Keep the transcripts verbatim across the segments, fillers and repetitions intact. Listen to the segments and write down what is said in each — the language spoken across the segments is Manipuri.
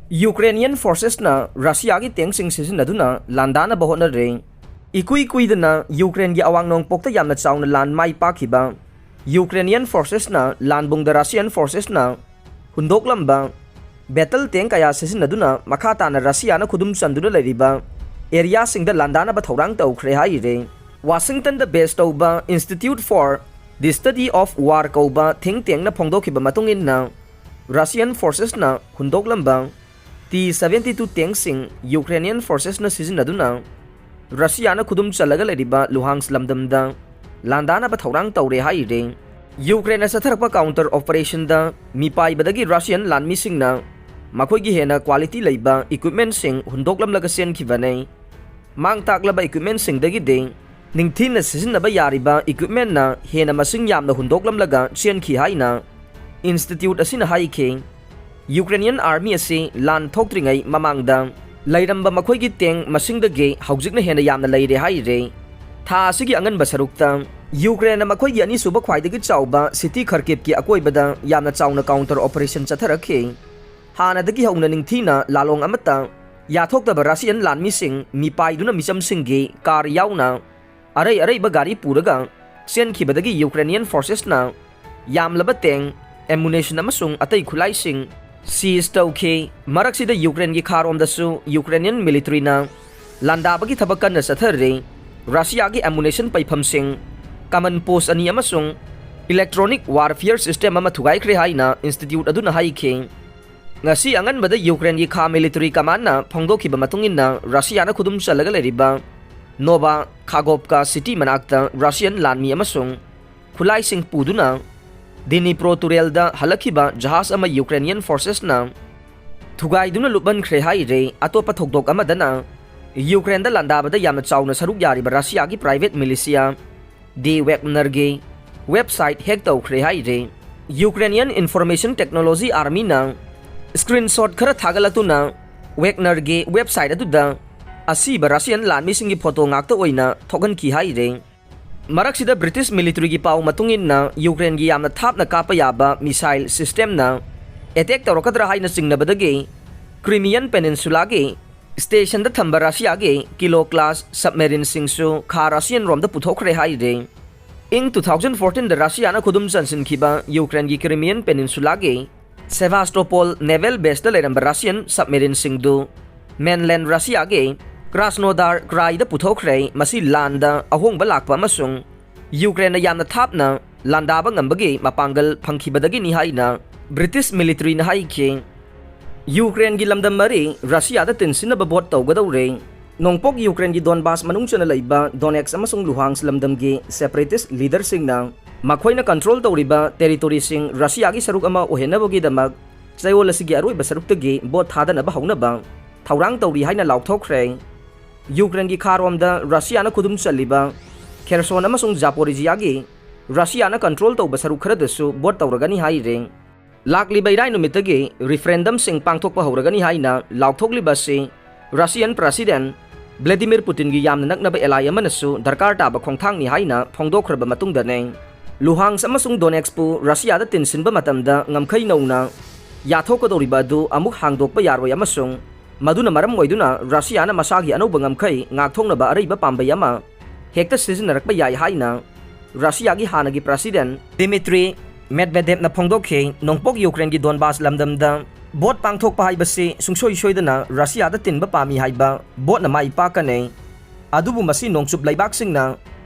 Ukrainian forcesꯅ Russiaꯒꯤ tankꯁꯤꯡ ꯁꯤꯖꯤꯟꯅꯗꯨꯅ ꯂꯥꯟꯗꯥꯅꯕ ꯍꯣꯠꯅꯔꯦ꯫ ꯏꯀꯨꯏ ꯀꯨꯏꯗꯅ Ukraineꯒꯤ ꯑꯋꯥꯡ ꯅꯣꯡꯄꯣꯛꯇ ꯌꯥꯝꯅ ꯆꯥꯎꯅ ꯂꯥꯟ ꯃꯥꯏ ꯄꯥꯛꯈꯤꯕ Ukrainian forcesꯅ ꯂꯥꯟꯕꯨꯡꯗ Russian forcesꯅ ꯍꯨꯟꯗꯣꯛꯂꯝꯕ battle tank ꯀꯌꯥ ꯁꯤꯖꯤꯟꯅꯗꯨꯅ ꯃꯈꯥ ꯇꯥꯅ Russiaꯅ ꯈꯨꯗꯨꯝ ꯆꯟꯗꯨꯅ ꯂꯩꯔꯤꯕ areaꯁꯤꯡꯗ ꯂꯥꯟꯗꯥꯅꯕ ꯊꯧꯔꯥꯡ ꯇꯧꯈ꯭ꯔꯦ ꯍꯥꯏꯔꯤ꯫ Washingtonꯗ base ꯇꯧꯕ Institute for the Study of War ꯀꯧꯕ think tankꯅ ꯐꯣꯡꯗꯣꯛꯈꯤꯕ ꯃꯇꯨꯡ ꯏꯟꯅ, Russian forcesꯅ ꯍꯨꯟꯗꯣꯛꯂꯝꯕ T seventy two tankꯁꯤꯡ Ukrainian forcesꯅ ꯁꯤꯖꯤꯟꯅꯗꯨꯅ Russiaꯅ ꯈꯨꯗꯨꯝ ꯆꯜꯂꯒ ꯂꯩꯔꯤꯕ Luhansk ꯂꯝꯗꯝꯗ ꯂꯥꯟꯗꯥꯅꯕ ꯊꯧꯔꯥꯡ ꯇꯧꯔꯦ ꯍꯥꯏꯔꯤ꯫ Ukraineꯅ ꯆꯠꯊꯔꯛꯄ counter operationꯗ ꯃꯤꯄꯥꯏꯕꯗꯒꯤ Russian ꯂꯥꯟꯃꯤꯁꯤꯡꯅ ꯃꯈꯣꯏꯒꯤ ꯍꯦꯟꯅ quality ꯂꯩꯕ equipmentꯁꯤꯡ ꯍꯨꯟꯗꯣꯛꯂꯝꯂꯒ ꯆꯦꯟꯈꯤꯕꯅꯤ꯫ ꯃꯥꯡ ꯇꯥꯛꯂꯕ equipmentꯁꯤꯡꯗꯒꯤꯗꯤ ꯅꯤꯡꯊꯤꯅ ꯁꯤꯖꯤꯟꯅꯕ ꯌꯥꯔꯤꯕ equipmentꯅ ꯍꯦꯟꯅ ꯃꯁꯤꯡ ꯌꯥꯝꯅ ꯍꯨꯟꯗꯣꯛꯂꯝꯂꯒ ꯆꯦꯟꯈꯤ ꯍꯥꯏꯅ Institute ꯑꯁꯤꯅ ꯍꯥꯏꯈꯤ꯫ Ukrainian army ꯑꯁꯤ ꯂꯥꯟ ꯊꯣꯛꯇ꯭ꯔꯤꯉꯩ ꯃꯃꯥꯡꯗ ꯂꯩꯔꯝꯕ ꯃꯈꯣꯏꯒꯤ tank ꯃꯁꯤꯡꯗꯒꯤ ꯍꯧꯖꯤꯛꯅ ꯍꯦꯟꯅ ꯌꯥꯝꯅ ꯂꯩꯔꯦ ꯍꯥꯏꯔꯦ꯫ ꯊꯥ ꯑꯁꯤꯒꯤ ꯑꯉꯟꯕ ꯁꯔꯨꯛꯇ Ukraineꯅ ꯃꯈꯣꯏꯒꯤ ꯑꯅꯤꯁꯨꯕ ꯈ꯭ꯋꯥꯏꯗꯒꯤ ꯆꯥꯎꯕ city Kharkivꯀꯤ ꯑꯀꯣꯏꯕꯗ ꯌꯥꯝꯅ ꯆꯥꯎꯅ counter operation ꯆꯠꯊꯔꯛꯈꯤ꯫ ꯍꯥꯟꯅꯗꯒꯤ ꯍꯧꯅ ꯅꯤꯡꯊꯤꯅ ꯂꯥꯂꯣꯡ ꯑꯃꯠꯇ ꯌꯥꯊꯣꯛꯇꯕ Russian ꯂꯥꯟꯃꯤꯁꯤꯡ ꯃꯤꯄꯥꯏꯗꯨꯅ ꯃꯤꯆꯝꯁꯤꯡꯒꯤ car ꯌꯥꯎꯅ ꯑꯔꯩ ꯑꯔꯩꯕ ꯒꯥꯔꯤ ꯄꯨꯔꯒ ꯆꯦꯟꯈꯤꯕꯗꯒꯤ Ukrainian forcesꯅ ꯌꯥꯝꯂꯕ tank, ammunition ꯑꯃꯁꯨꯡ ꯑꯇꯩ ꯈꯨꯠꯂꯥꯏꯁꯤꯡ seize ꯇꯧꯈꯤ꯫ ꯃꯔꯛꯁꯤꯗ Ukraineꯒꯤ ꯈꯥꯔꯣꯝꯗꯁꯨ Ukrainian militaryꯅ ꯂꯥꯟꯗꯥꯕꯒꯤ ꯊꯕꯛ ꯀꯟꯅ ꯆꯠꯊꯔꯤ꯫ Russiaꯒꯤ ammunition ꯄꯩꯐꯝꯁꯤꯡ, command post ꯑꯅꯤ ꯑꯃꯁꯨꯡ electronic warfare system ꯑꯃ ꯊꯨꯒꯥꯏꯈ꯭ꯔꯦ ꯍꯥꯏꯅ Institute ꯑꯗꯨꯅ ꯍꯥꯏꯈꯤ꯫ ꯉꯁꯤ ꯑꯉꯟꯕꯗ Ukraineꯒꯤ ꯈꯥ military commandꯅ ꯐꯣꯡꯗꯣꯛꯈꯤꯕ ꯃꯇꯨꯡ ꯏꯟꯅ, Russiaꯅ ꯈꯨꯗꯨꯝ ꯆꯜꯂꯒ ꯂꯩꯔꯤꯕ Novokhovka city ꯃꯅꯥꯛꯇ Russian ꯂꯥꯟꯃꯤ ꯑꯃꯁꯨꯡ ꯈꯨꯠꯂꯥꯏꯁꯤꯡ ꯄꯨꯗꯨꯅ Dnipro ꯇꯨꯔꯦꯜꯗ ꯍꯜꯂꯛꯈꯤꯕ ꯖꯍꯥꯖ ꯑꯃ Ukrainian forcesꯅ ꯊꯨꯒꯥꯏꯗꯨꯅ ꯂꯨꯞꯍꯟꯈ꯭ꯔꯦ ꯍꯥꯏꯔꯦ꯫ ꯑꯇꯣꯞꯄ ꯊꯧꯗꯣꯛ ꯑꯃꯗꯅ, Ukraineꯗ ꯂꯥꯟꯗꯥꯕꯗ ꯌꯥꯝꯅ ꯆꯥꯎꯅ ꯁꯔꯨꯛ ꯌꯥꯔꯤꯕ Russiaꯒꯤ private militia The Wagnerꯒꯤ website hack ꯇꯧꯈ꯭ꯔꯦ ꯍꯥꯏꯔꯦ꯫ Ukrainian Information Technology Armyꯅ screenshot ꯈꯔ ꯊꯥꯒꯠꯂꯛꯇꯨꯅ Wagnerꯒꯤ website ꯑꯗꯨꯗ ꯑꯁꯤꯕ Russian ꯂꯥꯟꯃꯤꯁꯤꯡꯒꯤ photo ꯉꯥꯛꯇ ꯑꯣꯏꯅ ꯊꯣꯛꯍꯟꯈꯤ ꯍꯥꯏꯔꯦ꯫ ꯃꯔꯛꯁꯤꯗ British militaryꯒꯤ ꯄꯥꯎ ꯃꯇꯨꯡ ꯏꯟꯅ, Ukraineꯒꯤ ꯌꯥꯝꯅ ꯊꯥꯞꯅ ꯀꯥꯞꯄ ꯌꯥꯕ missile systemꯅ attack ꯇꯧꯔꯛꯀꯗ꯭ꯔꯥ ꯍꯥꯏꯅ ꯆꯤꯡꯅꯕꯗꯒꯤ Crimean Peninsulaꯒꯤ stationꯗ ꯊꯝꯕ Russiaꯒꯤ Kilo class submarineꯁꯤꯡꯁꯨ ꯈꯥ Russian ꯔꯣꯝꯗ ꯄꯨꯊꯣꯛꯈ꯭ꯔꯦ ꯍꯥꯏꯔꯦ꯫ ꯏꯪ two thousand fourteenꯗ Russiaꯅ ꯈꯨꯗꯨꯝ ꯆꯟꯁꯤꯟꯈꯤꯕ Ukraineꯒꯤ Crimean Peninsulaꯒꯤ Sevastopol naval baseꯇ ꯂꯩꯔꯝꯕ Russian submarineꯁꯤꯡꯗꯨ mainland Russiaꯒꯤ Krasnodar Kraiꯗ ꯄꯨꯊꯣꯛꯈ꯭ꯔꯦ꯫ ꯃꯁꯤ ꯂꯥꯟꯗ ꯑꯍꯣꯡꯕ ꯂꯥꯛꯄ ꯑꯃꯁꯨꯡ Ukraineꯅ ꯌꯥꯝꯅ ꯊꯥꯞꯅ ꯂꯥꯟꯗꯥꯕ ꯉꯝꯕꯒꯤ ꯃꯄꯥꯡꯒꯜ ꯐꯪꯈꯤꯕꯗꯒꯤꯅꯤ ꯍꯥꯏꯅ British militaryꯅ ꯍꯥꯏꯈꯤ꯫ Ukraineꯒꯤ ꯂꯝꯗꯝ ꯃꯔꯤ Russiaꯗ ꯇꯤꯟꯁꯤꯟꯅꯕ vote ꯇꯧꯒꯗꯧꯔꯦ꯫ ꯅꯣꯡꯄꯣꯛ Ukraineꯒꯤ Donbas ꯃꯅꯨꯡ ꯆꯟꯅ ꯂꯩꯕ Donetsk ꯑꯃꯁꯨꯡ Luhansk ꯂꯝꯗꯝꯒꯤ separatist leaderꯁꯤꯡꯅ ꯃꯈꯣꯏꯅ control ꯇꯧꯔꯤꯕ territoryꯁꯤꯡ Russiaꯒꯤ ꯁꯔꯨꯛ ꯑꯃ ꯑꯣꯏꯍꯟꯅꯕꯒꯤꯗꯃꯛ ꯆꯌꯣꯜ ꯑꯁꯤꯒꯤ ꯑꯔꯣꯏꯕ ꯁꯔꯨꯛꯇꯒꯤ vote ꯊꯥꯗꯅꯕ ꯍꯧꯅꯕ ꯊꯧꯔꯥꯡ ꯇꯧꯔꯤ ꯍꯥꯏꯅ ꯂꯥꯎꯊꯣꯛꯈ꯭ꯔꯦ꯫ Ukraineꯒꯤ ꯈꯥꯔꯣꯝꯗ Russiaꯅ ꯈꯨꯗꯨꯝ ꯆꯜꯂꯤꯕ Kherson ꯑꯃꯁꯨꯡ Zaporizhiaꯒꯤ Russiaꯅ control ꯇꯧꯕ ꯁꯔꯨꯛ ꯈꯔꯗꯁꯨ vote ꯇꯧꯔꯒꯅꯤ ꯍꯥꯏꯔꯦ꯫ ꯂꯥꯛꯂꯤꯕ ꯏꯔꯥꯏ ꯅꯨꯃꯤꯠꯇꯒꯤ referendumꯁꯤꯡ ꯄꯥꯡꯊꯣꯛꯄ ꯍꯧꯔꯒꯅꯤ ꯍꯥꯏꯅ ꯂꯥꯎꯊꯣꯛꯂꯤꯕ ꯑꯁꯤ Russian President Vladimir Putinꯒꯤ ꯌꯥꯝꯅ ꯅꯛꯅꯕ ally ꯑꯃꯅꯁꯨ ꯗꯔꯀꯥꯔ ꯇꯥꯕ ꯈꯣꯡꯊꯥꯡꯅꯤ ꯍꯥꯏꯅ ꯐꯣꯡꯗꯣꯛꯈ꯭ꯔꯕ ꯃꯇꯨꯡꯗꯅꯤ꯫ Luhansk ꯑꯃꯁꯨꯡ Donetskꯄꯨ Russiaꯗ ꯇꯤꯟꯁꯤꯟꯕ ꯃꯇꯝꯗ ꯉꯝꯈꯩ ꯅꯧꯅ ꯌꯥꯊꯣꯛꯀꯗꯧꯔꯤꯕ ꯑꯗꯨ ꯑꯃꯨꯛ ꯍꯥꯡꯗꯣꯛꯄ ꯌꯥꯔꯣꯏ ꯑꯃꯁꯨꯡ ꯃꯗꯨꯅ ꯃꯔꯝ ꯑꯣꯏꯗꯨꯅ Russiaꯅ ꯃꯁꯥꯒꯤ ꯑꯅꯧꯕ ꯉꯝꯈꯩ ꯉꯥꯛꯊꯣꯛꯅꯕ ꯑꯔꯩꯕ ꯄꯥꯝꯕꯩ ꯑꯃ ꯍꯦꯛꯇ ꯁꯤꯖꯤꯟꯅꯔꯛꯄ ꯌꯥꯏ ꯍꯥꯏꯅ Russiaꯒꯤ ꯍꯥꯟꯅꯒꯤ President Dmitry Medvedevꯅ ꯐꯣꯡꯗꯣꯛꯈꯤ꯫ ꯅꯣꯡꯄꯣꯛ Ukraineꯒꯤ Donbas ꯂꯝꯗꯝꯗ vote ꯄꯥꯡꯊꯣꯛꯄ ꯍꯥꯏꯕꯁꯤ ꯁꯨꯡꯁꯣꯏ ꯁꯣꯏꯗꯅ Russiaꯗ ꯇꯤꯟꯕ ꯄꯥꯝꯃꯤ ꯍꯥꯏꯕ voteꯅ ꯃꯥꯏ ꯄꯥꯛꯀꯅꯤ꯫ ꯑꯗꯨꯕꯨ ꯃꯁꯤ ꯅꯣꯡꯆꯨꯞ ꯂꯩꯕꯥꯛꯁꯤꯡꯅ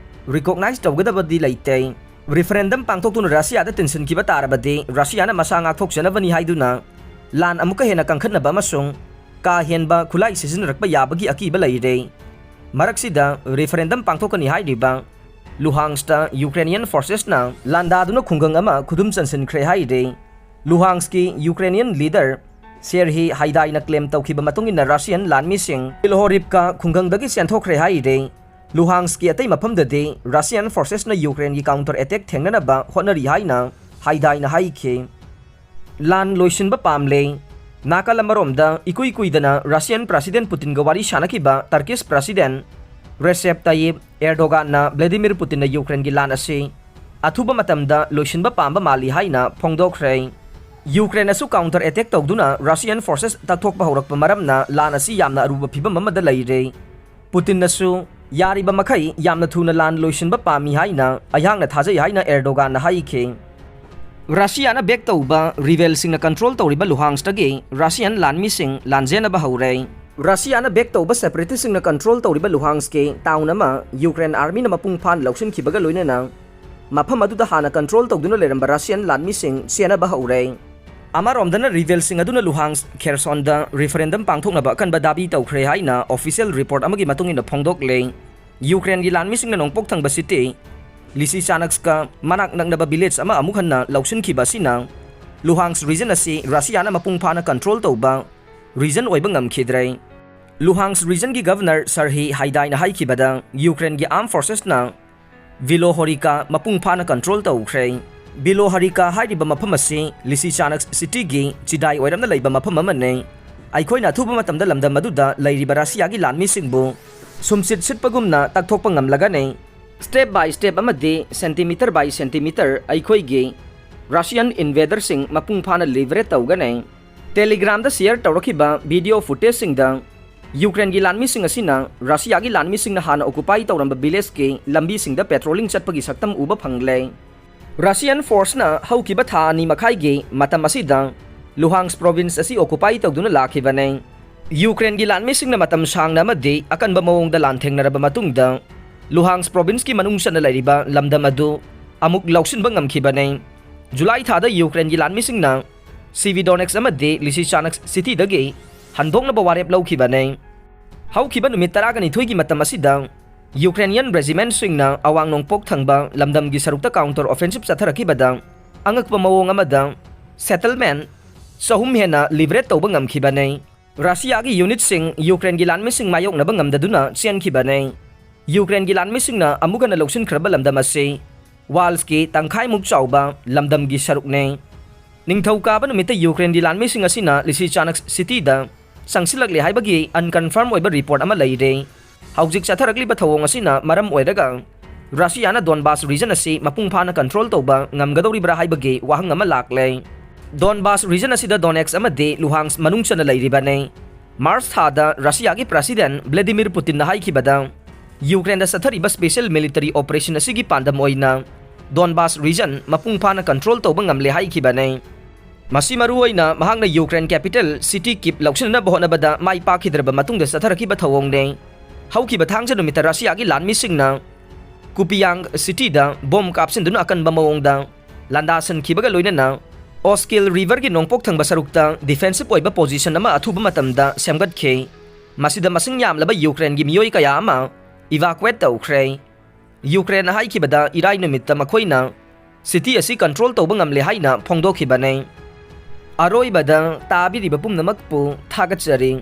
recognize ꯇꯧꯒꯗꯕꯗꯤ ꯂꯩꯇꯦ꯫ Referendum ꯄꯥꯡꯊꯣꯛꯇꯨꯅ Russiaꯗ ꯇꯤꯟꯁꯤꯟꯈꯤꯕ ꯇꯥꯔꯕꯗꯤ Russiaꯅ ꯃꯁꯥ ꯉꯥꯛꯊꯣꯛꯆꯅꯕꯅꯤ ꯍꯥꯏꯗꯨꯅ ꯂꯥꯟ ꯑꯃꯨꯛꯀ ꯍꯦꯟꯅ ꯀꯟꯈꯠꯅꯕ ꯑꯃꯁꯨꯡ ꯀꯥ ꯍꯦꯟꯕ ꯈꯨꯠꯂꯥꯏ ꯁꯤꯖꯤꯟꯅꯔꯛꯄ ꯌꯥꯕꯒꯤ ꯑꯀꯤꯕ ꯂꯩꯔꯦ꯫ ꯃꯔꯛꯁꯤꯗ referendum ꯄꯥꯡꯊꯣꯛꯀꯅꯤ ꯍꯥꯏꯔꯤꯕ Luhanskꯇ Ukrainian forcesꯅ ꯂꯥꯟꯗꯥꯗꯨꯅ ꯈꯨꯡꯒꯪ ꯑꯃ ꯈꯨꯗꯨꯝ ꯆꯟꯁꯤꯟꯈ꯭ꯔꯦ ꯍꯥꯏꯔꯦ꯫ Luhanskꯀꯤ Ukrainian leader Serhiy Haidaiꯅ claim ꯇꯧꯈꯤꯕ ꯃꯇꯨꯡ ꯏꯟꯅ Russian ꯂꯥꯟꯃꯤꯁꯤꯡ Pilhorivka ꯈꯨꯡꯒꯪꯗꯒꯤ ꯆꯦꯟꯊꯣꯛꯈ꯭ꯔꯦ ꯍꯥꯏꯔꯦ꯫ Luhanskꯀꯤ ꯑꯇꯩ ꯃꯐꯝꯗꯗꯤ Russian forcesꯅ Ukraineꯒꯤ counter attack ꯊꯦꯡꯅꯅꯕ ꯍꯣꯠꯅꯔꯤ ꯍꯥꯏꯅ Haidaiꯅ ꯍꯥꯏꯈꯤ꯫ ꯂꯥꯟ ꯂꯣꯏꯁꯤꯟꯕ ꯄꯥꯝꯂꯦ꯫ ꯅꯥꯀꯜ ꯑꯃꯔꯣꯝꯗ ꯏꯀꯨꯏ ꯀꯨꯏꯗꯅ Russian President Putinꯒ ꯋꯥꯔꯤ ꯁꯥꯟꯅꯈꯤꯕ Turkish President Recep Tayyip Erdoganꯅ Vladimir Putinꯅ Ukraineꯒꯤ ꯂꯥꯟ ꯑꯁꯤ ꯑꯊꯨꯕ ꯃꯇꯝꯗ ꯂꯣꯏꯁꯤꯟꯕ ꯄꯥꯝꯕ ꯃꯥꯜꯂꯤ ꯍꯥꯏꯅ ꯐꯣꯡꯗꯣꯛꯈ꯭ꯔꯦ꯫ ꯌꯨꯀ꯭ꯔꯦꯟꯅꯁꯨ counter attack ꯇꯧꯗꯨꯅ Russian forces ꯇꯛꯊꯣꯛꯄ ꯍꯧꯔꯛꯄ ꯃꯔꯝꯅ ꯂꯥꯟ ꯑꯁꯤ ꯌꯥꯝꯅ ꯑꯔꯨꯕ ꯐꯤꯕꯝ ꯑꯃꯗ ꯂꯩꯔꯦ꯫ ꯄꯨꯇꯤꯟꯅꯁꯨ ꯌꯥꯔꯤꯕ ꯃꯈꯩ ꯌꯥꯝꯅ ꯊꯨꯅ ꯂꯥꯟ ꯂꯣꯏꯁꯤꯟꯕ ꯄꯥꯝꯃꯤ ꯍꯥꯏꯅ ꯑꯩꯍꯥꯛꯅ ꯊꯥꯖꯩ ꯍꯥꯏꯅ ꯑꯦꯔꯗꯣꯒꯥꯟꯅ ꯍꯥꯏꯈꯤ꯫ ꯔꯁꯤꯌꯥꯅ back ꯇꯧꯕ rebelꯁꯤꯡꯅ control ꯇꯧꯔꯤꯕ ꯂꯨꯍꯥꯟꯁꯇꯒꯤ Russian ꯂꯥꯟꯃꯤꯁꯤꯡ ꯂꯥꯟꯖꯦꯟꯅꯕ ꯍꯧꯔꯦ꯫ ꯔꯁꯤꯌꯥꯅ back ꯇꯧꯕ separatistꯁꯤꯡꯅ control ꯇꯧꯔꯤꯕ ꯂꯨꯍꯥꯟꯁꯀꯤ town ꯑꯃ ꯌꯨꯀ꯭ꯔꯦꯟ armyꯅ ꯃꯄꯨꯡ ꯐꯥꯅ ꯂꯧꯁꯤꯟꯈꯤꯕꯒ ꯂꯣꯏꯅꯅ ꯃꯐꯝ ꯑꯗꯨꯗ ꯍꯥꯟꯅ control ꯇꯧꯗꯨꯅ ꯂꯩꯔꯝꯕ Russian ꯂꯥꯟꯃꯤꯁꯤꯡ ꯆꯦꯟꯅꯕ ꯍꯧꯔꯦ꯫ ꯑꯃꯔꯣꯝꯗꯅ rebelꯁꯤꯡ ꯑꯗꯨꯅ ꯂꯨꯍꯥꯟꯁ ꯈꯦꯔꯁꯣꯟꯗ referendum ꯄꯥꯡꯊꯣꯛꯅꯕ ꯑꯀꯟꯕ ꯗꯥꯕꯤ ꯇꯧꯈ꯭ꯔꯦ ꯍꯥꯏꯅ official report ꯑꯃꯒꯤ ꯃꯇꯨꯡ ꯏꯟꯅ ꯐꯣꯡꯗꯣꯛꯂꯦ꯫ ꯌꯨꯀ꯭ꯔꯦꯟꯒꯤ ꯂꯥꯟꯃꯤꯁꯤꯡꯅ ꯅꯣꯡꯄꯣꯛ ꯊꯪꯕ city ꯂꯤꯁꯤꯆꯥꯅꯛꯁꯀ ꯃꯅꯥꯛ ꯅꯛꯅꯕ village ꯑꯃ ꯑꯃꯨꯛ ꯍꯟꯅ ꯂꯧꯁꯤꯟꯈꯤꯕ ꯑꯁꯤꯅ ꯂꯨꯍꯥꯟꯁ region ꯑꯁꯤ ꯔꯁꯤꯌꯥꯅ ꯃꯄꯨꯡ ꯐꯥꯅ control ꯇꯧꯕ region ꯑꯣꯏꯕ ꯉꯝꯈꯤꯗ꯭ꯔꯦ꯫ ꯂꯨꯍꯥꯟꯁ regionꯒꯤ governor ꯁꯔꯍꯤ ꯍꯥꯏꯗꯥꯏꯅ ꯍꯥꯏꯈꯤꯕꯗ ꯌꯨꯀ꯭ꯔꯦꯟꯒꯤ armed forcesꯅ ꯚꯤꯂꯣꯍꯣꯔꯤꯀꯥ ꯃꯄꯨꯡ ꯐꯥꯅ control ꯇꯧꯈ꯭ꯔꯦ꯫ ꯚꯤꯂꯣꯍꯣꯔꯤꯀꯥ ꯍꯥꯏꯔꯤꯕ ꯃꯐꯝ ꯑꯁꯤ ꯂꯤꯁꯤꯆꯥꯅꯛꯁ cityꯒꯤ ꯆꯤꯗꯥꯏ ꯑꯣꯏꯔꯞꯅ ꯂꯩꯕ ꯃꯐꯝ ꯑꯃꯅꯤ꯫ ꯑꯩꯈꯣꯏꯅ ꯑꯊꯨꯕ ꯃꯇꯝꯗ ꯂꯝꯗꯝ ꯑꯗꯨꯗ ꯂꯩꯔꯤꯕ ꯔꯁꯤꯌꯥꯒꯤ ꯂꯥꯟꯃꯤꯁꯤꯡꯕꯨ ꯁꯨꯝꯁꯤꯠ ꯁꯤꯠꯄꯒꯨꯝꯅ ꯇꯛꯊꯣꯛꯄ ꯉꯝꯂꯒꯅꯤ꯫ Step by step ꯑꯃꯗꯤ centimeter by centimeter ꯑꯩꯈꯣꯏꯒꯤ Russian invaderꯁꯤꯡ ꯃꯄꯨꯡ ꯐꯥꯅ liberate ꯇꯧꯒꯅꯤ꯫ Telegramꯗ share ꯇꯧꯔꯛꯈꯤꯕ video footageꯁꯤꯡꯗ ꯌꯨꯀ꯭ꯔꯦꯟꯒꯤ ꯂꯥꯟꯃꯤꯁꯤꯡ ꯑꯁꯤꯅ ꯔꯁꯤꯌꯥꯒꯤ ꯂꯥꯟꯃꯤꯁꯤꯡꯅ ꯍꯥꯟꯅ occupy ꯇꯧꯔꯝꯕ villageꯀꯤ ꯂꯝꯕꯤꯁꯤꯡꯗ patrolling ꯆꯠꯄꯒꯤ ꯁꯛꯇꯝ ꯎꯕ ꯐꯪꯂꯦ꯫ Russian forceꯅ ꯍꯧꯈꯤꯕ ꯊꯥ ꯑꯅꯤ ꯃꯈꯥꯏꯒꯤ ꯃꯇꯝ ꯑꯁꯤꯗ ꯂꯨꯍꯥꯟꯁ province ꯑꯁꯤ occupy ꯇꯧꯗꯨꯅ ꯂꯥꯛꯈꯤꯕꯅꯤ꯫ ꯌꯨꯀ꯭ꯔꯦꯟꯒꯤ ꯂꯥꯟꯃꯤꯁꯤꯡꯅ ꯃꯇꯝ ꯁꯥꯡꯅ ꯑꯃꯗꯤ ꯑꯀꯟꯕ ꯃꯑꯣꯡꯗ ꯂꯥꯟꯊꯦꯡꯅꯔꯕ ꯃꯇꯨꯡꯗ ꯂꯨꯍꯥꯟꯁ provinceꯀꯤ ꯃꯅꯨꯡ ꯆꯟꯅ ꯂꯩꯔꯤꯕ ꯂꯝꯗꯝ ꯑꯗꯨ ꯑꯃꯨꯛ ꯂꯧꯁꯤꯟꯕ ꯉꯝꯈꯤꯕꯅꯤ꯫ ꯖꯨꯂꯥꯏ ꯊꯥꯗ ꯌꯨꯀ꯭ꯔꯦꯟꯒꯤ ꯂꯥꯟꯃꯤꯁꯤꯡꯅ Severodonetsk ꯑꯃꯗꯤ Lysychansk cityꯗꯒꯤ ꯍꯟꯗꯣꯛꯅꯕ ꯋꯥꯔꯦꯞ ꯂꯧꯈꯤꯕꯅꯤ꯫ ꯍꯧꯈꯤꯕ ꯅꯨꯃꯤꯠ ꯇꯔꯥꯒ ꯅꯤꯊꯣꯏꯒꯤ ꯃꯇꯝ ꯑꯁꯤꯗ Ukrainian regimentꯁꯤꯡꯅ ꯑꯋꯥꯡ ꯅꯣꯡꯄꯣꯛ ꯊꯪꯕ ꯂꯝꯗꯝꯒꯤ ꯁꯔꯨꯛꯇ counter offensive ꯆꯠꯊꯔꯛꯈꯤꯕꯗ ꯑꯉꯛꯄ ꯃꯑꯣꯡ ꯑꯃꯗ settlement ꯆꯍꯨꯝ ꯍꯦꯟꯅ liberate ꯇꯧꯕ ꯉꯝꯈꯤꯕꯅꯤ꯫ ꯔꯁꯤꯌꯥꯒꯤ unitꯁꯤꯡ ꯌꯨꯀ꯭ꯔꯦꯟꯒꯤ ꯂꯥꯟꯃꯤꯁꯤꯡ ꯃꯥꯌꯣꯛꯅꯕ ꯉꯝꯗꯗꯨꯅ ꯆꯦꯟꯈꯤꯕꯅꯤ꯫ ꯌꯨꯀ꯭ꯔꯦꯟꯒꯤ ꯂꯥꯟꯃꯤꯁꯤꯡꯅ ꯑꯃꯨꯛ ꯍꯟꯅ ꯂꯧꯁꯤꯟꯈ꯭ꯔꯕ ꯂꯝꯗꯝ ꯑꯁꯤ ꯋꯥꯜꯁꯀꯤ ꯇꯪꯈꯥꯏꯃꯨꯛ ꯆꯥꯎꯕ ꯂꯝꯗꯝꯒꯤ ꯁꯔꯨꯛꯅꯤ꯫ ꯅꯤꯡꯊꯧꯀꯥꯕ ꯅꯨꯃꯤꯠꯇ ꯌꯨꯀ꯭ꯔꯦꯟꯒꯤ ꯂꯥꯟꯃꯤꯁꯤꯡ ꯑꯁꯤꯅ ꯂꯤꯁꯤꯆꯥꯅꯛꯁ cityꯗ ꯆꯪꯁꯤꯜꯂꯛꯂꯦ ꯍꯥꯏꯕꯒꯤ unconfirm ꯑꯣꯏꯕ report ꯑꯃ ꯂꯩꯔꯦ꯫ ꯍꯧꯖꯤꯛ ꯆꯠꯊꯔꯛꯂꯤꯕ ꯊꯧꯑꯣꯡ ꯑꯁꯤꯅ ꯃꯔꯝ ꯑꯣꯏꯔꯒ ꯔꯁꯤꯌꯥꯅ ꯗꯣꯟꯕꯥꯁ region ꯑꯁꯤ ꯃꯄꯨꯡ ꯐꯥꯅ control ꯇꯧꯕ ꯉꯝꯒꯗꯧꯔꯤꯕ꯭ꯔꯥ ꯍꯥꯏꯕꯒꯤ ꯋꯥꯍꯪ ꯑꯃ ꯂꯥꯛꯂꯦ꯫ ꯗꯣꯟꯕꯥꯁ ꯔꯤꯖꯟ ꯑꯁꯤꯗ ꯗꯣꯅꯦꯠꯁ ꯑꯃꯗꯤ ꯂꯨꯍꯥꯟꯁ ꯃꯅꯨꯡ ꯆꯟꯅ ꯂꯩꯔꯤꯕꯅꯤ꯫ ꯃꯥꯔꯆ ꯊꯥꯗ ꯔꯁꯤꯌꯥꯒꯤ ꯄ꯭ꯔꯁꯤꯗꯦꯟ ꯚ꯭ꯂꯦꯗꯤꯃꯤꯔ ꯄꯨꯇꯤꯟꯅ ꯍꯥꯏꯈꯤꯕꯗ, ꯌꯨꯀ꯭ꯔꯦꯟꯗ ꯆꯠꯊꯔꯤꯕ ꯁ꯭ꯄꯦꯁꯦꯜ ꯃꯤꯂꯤꯇꯔꯤ ꯑꯣꯄꯔꯦꯁꯟ ꯑꯁꯤꯒꯤ ꯄꯥꯟꯗꯝ ꯑꯣꯏꯅ ꯗꯣꯟꯕꯥꯁ ꯔꯤꯖꯟ ꯃꯄꯨꯡ ꯐꯥꯅ ꯀꯟꯇ꯭ꯔꯣꯜ ꯇꯧꯕ ꯉꯝꯂꯦ ꯍꯥꯏꯈꯤꯕꯅꯤ꯫ ꯃꯁꯤ ꯃꯔꯨꯑꯣꯏꯅ ꯃꯍꯥꯛꯅ ꯌꯨꯀ꯭ꯔꯦꯟ ꯀꯦꯄꯤꯇꯦꯜ ꯁꯤꯇꯤ ꯀꯤꯞ ꯂꯧꯁꯤꯟꯅꯕ ꯍꯣꯠꯅꯕꯗ ꯃꯥꯏ ꯄꯥꯛꯈꯤꯗ꯭ꯔꯕ ꯃꯇꯨꯡꯗ ꯆꯠꯊꯔꯛꯈꯤꯕ ꯊꯧꯑꯣꯡꯅꯤ꯫ ꯍꯧꯈꯤꯕ ꯊꯥꯡꯖ ꯅꯨꯃꯤꯠꯇ ꯔꯁꯤꯌꯥꯒꯤ ꯂꯥꯟꯃꯤꯁꯤꯡꯅ ꯀꯨꯄꯤꯌꯥꯡ ꯁꯤꯇꯤꯗ ꯕꯣꯝ ꯀꯥꯞꯁꯤꯟꯗꯨꯅ ꯑꯀꯟꯕ ꯃꯑꯣꯡꯗ ꯂꯥꯟꯗꯥꯁꯟꯈꯤꯕꯒ ꯂꯣꯏꯅꯅ ꯑꯣꯁꯀꯤꯜ ꯔꯤꯚꯔꯒꯤ ꯅꯣꯡꯄꯣꯛ ꯊꯪꯕ ꯁꯔꯨꯛꯇ ꯗꯤꯐꯦꯟꯁꯤꯞ ꯑꯣꯏꯕ ꯄꯣꯖꯤꯁꯟ ꯑꯃ ꯑꯊꯨꯕ ꯃꯇꯝꯗ ꯁꯦꯝꯒꯠꯈꯤ꯫ ꯃꯁꯤꯗ ꯃꯁꯤꯡ ꯌꯥꯝꯂꯕ ꯌꯨꯀ꯭ꯔꯦꯟꯒꯤ ꯃꯤꯑꯣꯏ ꯀꯌꯥ ꯑꯃ ꯏꯚꯥꯀꯨꯋꯦꯠ ꯇꯧꯈ꯭ꯔꯦ꯫ ꯌꯨꯀ꯭ꯔꯦꯟꯅ ꯍꯥꯏꯈꯤꯕꯗ, ꯏꯔꯥꯏ ꯅꯨꯃꯤꯠꯇ ꯃꯈꯣꯏꯅ ꯁꯤꯇꯤ ꯑꯁꯤ ꯀꯟꯇ꯭ꯔꯣꯜ ꯇꯧꯕ ꯉꯝꯂꯦ ꯍꯥꯏꯅ ꯐꯣꯡꯗꯣꯛꯈꯤꯕꯅꯤ꯫ ꯑꯔꯣꯏꯕꯗ ꯇꯥꯕꯤꯔꯤꯕ ꯄꯨꯝꯅꯃꯛꯄꯨ ꯊꯥꯒꯠꯆꯔꯤ꯫